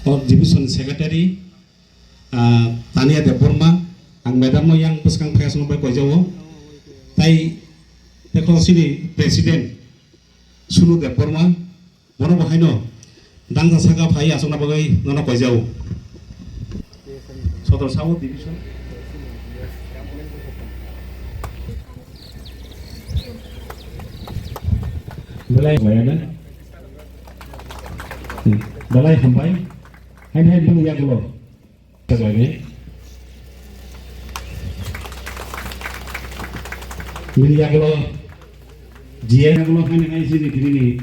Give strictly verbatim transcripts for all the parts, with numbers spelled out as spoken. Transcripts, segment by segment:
O division secretary, ah, Tania Debbarma, ang madam no yang bwskang phai aswk bai koijao. Tai, tei khorok sini president Sunu Debbarma, bono bo haino dangsa saka phai aswkna bagwi nono koijao. Sodor Sabo division. Belai hambai na? Belai hambai. Hai hai bini yagulo. Belai ni. Bini yagulo. Jiya yagulo hai hai sini kiri ni.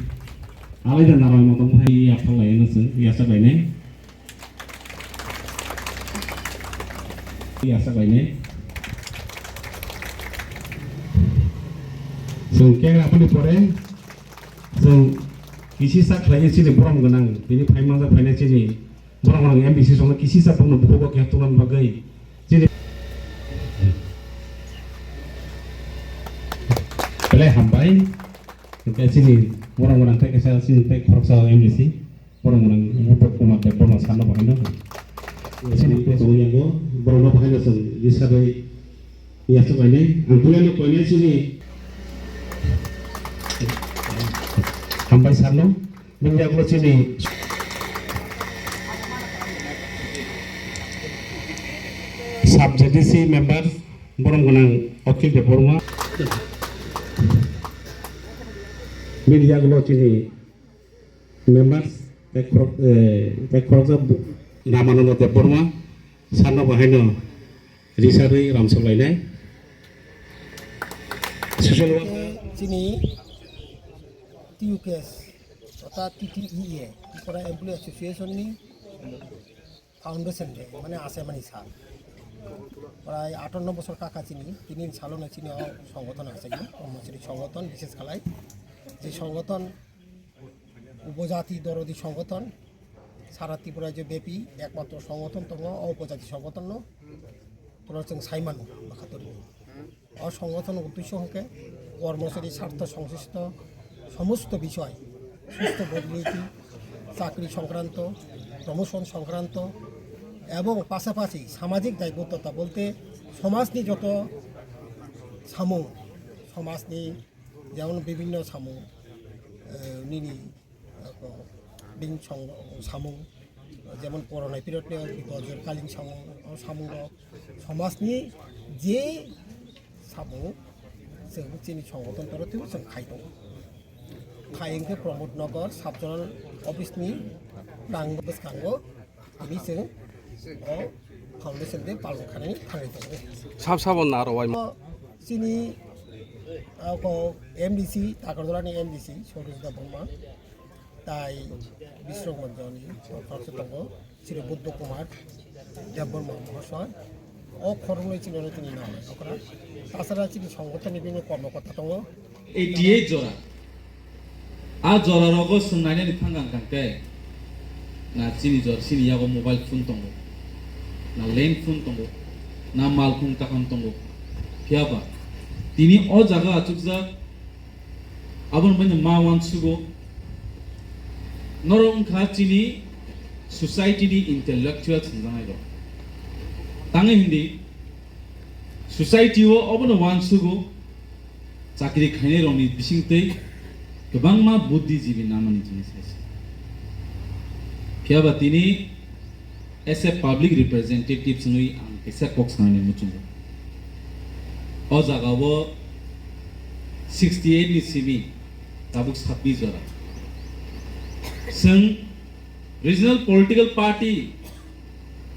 Alai dan narai motong hai ya phalai na se ya sa bai ne. Ya sa bai ne. Chwng kek raphani pore chwng kisi sak khlai chini borom gwnang, bini phai manjak phainai chini borom gwnang M D C songno kisi sak bokno bukugo khe tongna bagwi chini belai hambai. Hingke chini borom gwnang tei kaisa chini tei khoroksa M D C. Borok mwnang Buddha Kumar Debbarma sarno bahaino. Sini tongwi yango, borokno bahaino chwng risabwi yachak lainai. Ang puilano koinai chini hambai sarno. Bini yagulo chini sub J D C member, borok mwnang Akhil Debbarma. Bini yagulo chini members, tei khorok, eh, tei khoroksa bu-, Ramananda Debbarma, sarno bahaino risarwi ramsok lainai. Social worker. Chini T U K S, orthat T T E A, Tripura Employee Association ni Foundation Day, mane achaimani sal. Prai atanno bosor kaka chini, tini salo na chini o songothon achai, o mosri songothon bishes khalai. Je songothon upojati dorodi songothon, sara Tripura je bepi ekmatro songothon tongo, o upojati songothon no tora chwng sai mano, bakhatori. O songothon uddesho hwnkhe kormochari sartho songslishto somosto bishoy, susto bodoliti, chakri songkranto, promotion songkranto ebong pasapasi samajik daibottota bolte somajni joto samung, somajni jemon bibhinno samung, eh, nini bini song-, samung, jemon corona period ni bipojorkalin samung, o samung rok, somajni je samung, chwng chini songothon toro twibo chwng khai tongo. Khai wngkhe Pramod Nagar sub zonal office ni nang bwskango tini chwng o foundation day palon khanani thangwi tongo. Sab sabo naro wai. O chini, o ko M D C, Takarjala ni M D C, Sorojuda Bongma. Tai Biswrangmanjani khoroksa tongo, Shri Buddha Kumar Debbarma Mahasoy. O khoroknwi chini ono chini nang okra. Tasara chini songothonni bini kormokorta tongo. Eighty eight jora. A jora rogo swng nainani thang ang kang khe. Na chini jor, chini yago mobile phone tongo. Na land phone tongo. Na malkhung takham tongo. Phiya ba, tini o jaga achukjak. Aboni bagwi ma uansugo, norok wngkha chini society ni intellectual swngjanairok. Tangwi hindi society o obono uansugo, chakri khainairokni bisingtwi kwbangma buddhijibi namani jinis hai se. Phiya ba tini as a public representative wngwi ang kaisa kok sanani muchungo. O jaga o sixty eight ni simi tabuk sabbish jora. Chwng regional political party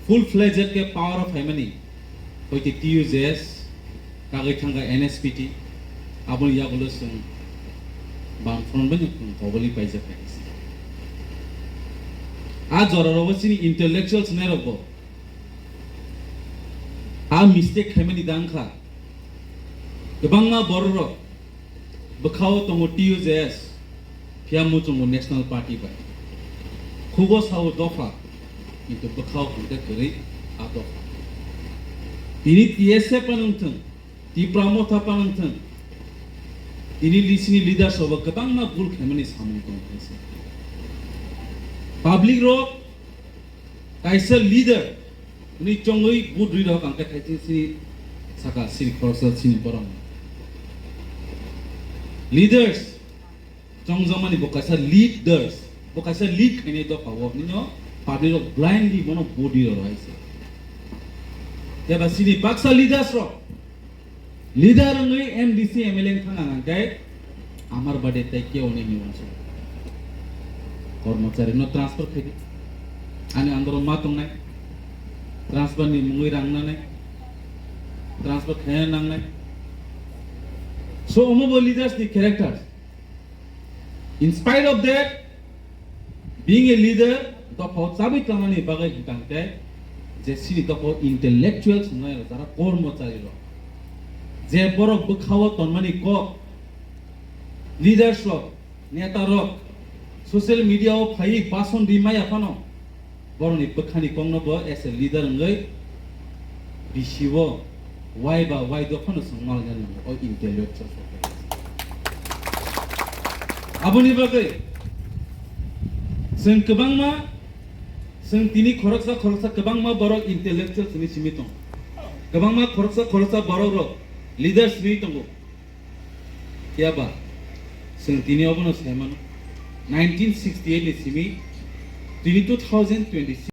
full fledged khe power o phaimani hoite T U J S, kagwi thangkha N S P T, aboni yagulo chwng bam front bai no chwng koboli paijak hai se. A jora rogo chini intellectuals nai rok bo a mistake khaimani dang kha. Kwbangma borok rok bwkhao tongo T U J S, phiya muchungo National Party bai. Khugo sao dopha, kintu bwkhao hwnkhe kwrwi a dopha. Tini T S F phano wngthwng, Tipra Motha phano wngthwng, tini lisini leaders rokbo kwbangma bul khaimani samung tongo hai se. Public rok kaisa leader ni chongwi vote rwi rok ang khe thaiching sini saka sini khoroksa sini borok. Leaders chongjamani bo kaisa leaders, bo kaisa lead khainai dopha o, nino public rok blindly bono vote rwi rok hai se. Jeba sini baksa leaders rok, leader wngwi M D C M L A wngthang ang khe amar bade tei keo nini uansuk. Kormochari no transfer khaidi. Ani andoro ma tongnai. Transfer ni mungwi rang nanai. Transfer khaina nangnai. So omo bo leaders ni characters. In spite of that, being a leader, dophao chabwi tongmani bagwi hwnkha hwnkhe je sini dophao intellectuals wngnai rok, jara kormochari rok, je borok bwkhao tonmani kok, leaders rok, neta rok, social media o phaiwi bason ri maya phano, borokni bwkhani kokno bo as a leader wngwi B C O wai ba wai dophano chwng malna nango o intellectual. Aboni bagwi chwng kwbangma, chwng tini khoroksa khoroksa kwbangma borok intellectual chini simi tongo, kwbangma khoroksa khoroksa borok rok leaders ri tongo. Phiya ba chwng tini obono sai mano, nineteen sixty-eight ni simi tini two thousand twenty-six